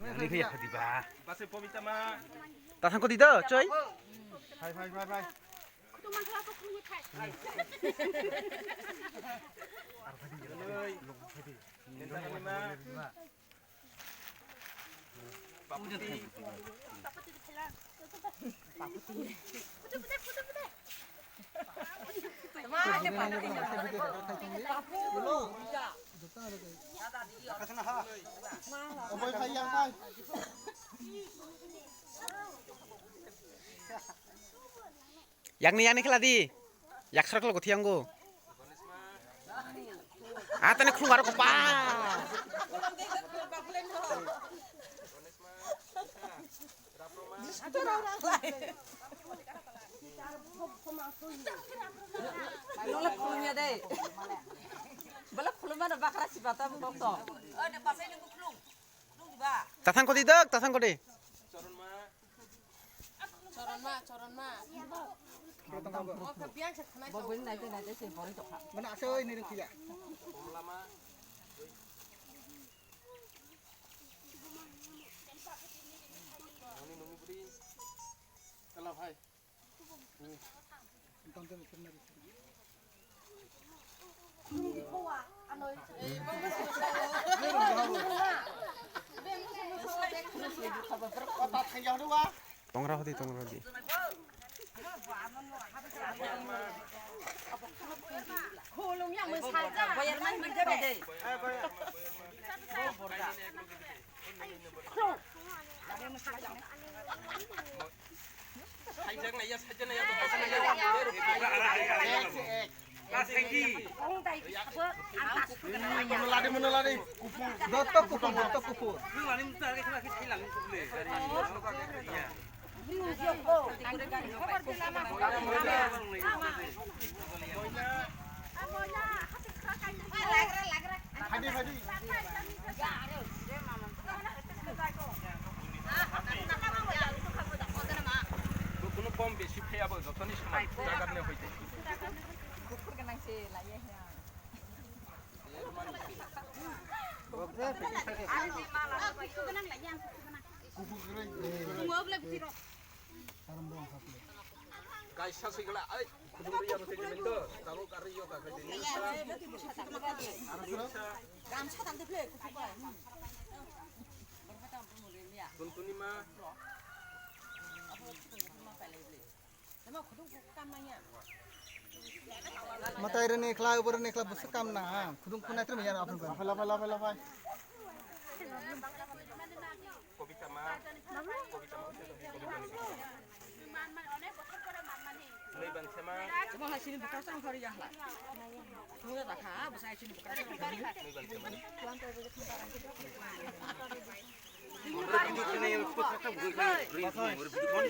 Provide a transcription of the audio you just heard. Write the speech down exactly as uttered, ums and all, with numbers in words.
Ani khe yakha diba. Base Pobita ma. Tathang ko dida, choi. Phai, phai, phai, phai. Neta ani ma. Paputi. Yakni yakni khela di. Yaksar khela gothi yango. Atani khung aro kopa. Nole khulumya de. Bole khulumano bakra sibata bokto. Tathang kodi dok, tathang kodi. Choron ma, choron ma. Bo bini nai nai se bori tokha. Mana asa oi ni rengkiya. Komla ma. Ani nungni budi. Kala bhai. Tongra hodi, tongra hodi. Doto kupur, doto kupur. Kuno kom besi phaiya bo jotoni saman jagat ne hoite. Kaisa sikla ai khudung ri abo tei jimin do tabo kari yo ka khai tei. Gamsa tang de ble kuku bai. Tuntuni ma. Matai rene khla, ubor rene khla, busu kam na, ha. Khudung khunai tre miyar apun. Laphai, laphai, laphai, laphai. Kobita ma. Kobita ma. Nui ban sema. Cuma hai sini buka sang hari ya lah. Nui dah kha, busa sini buka sang hari. Nui ban sema.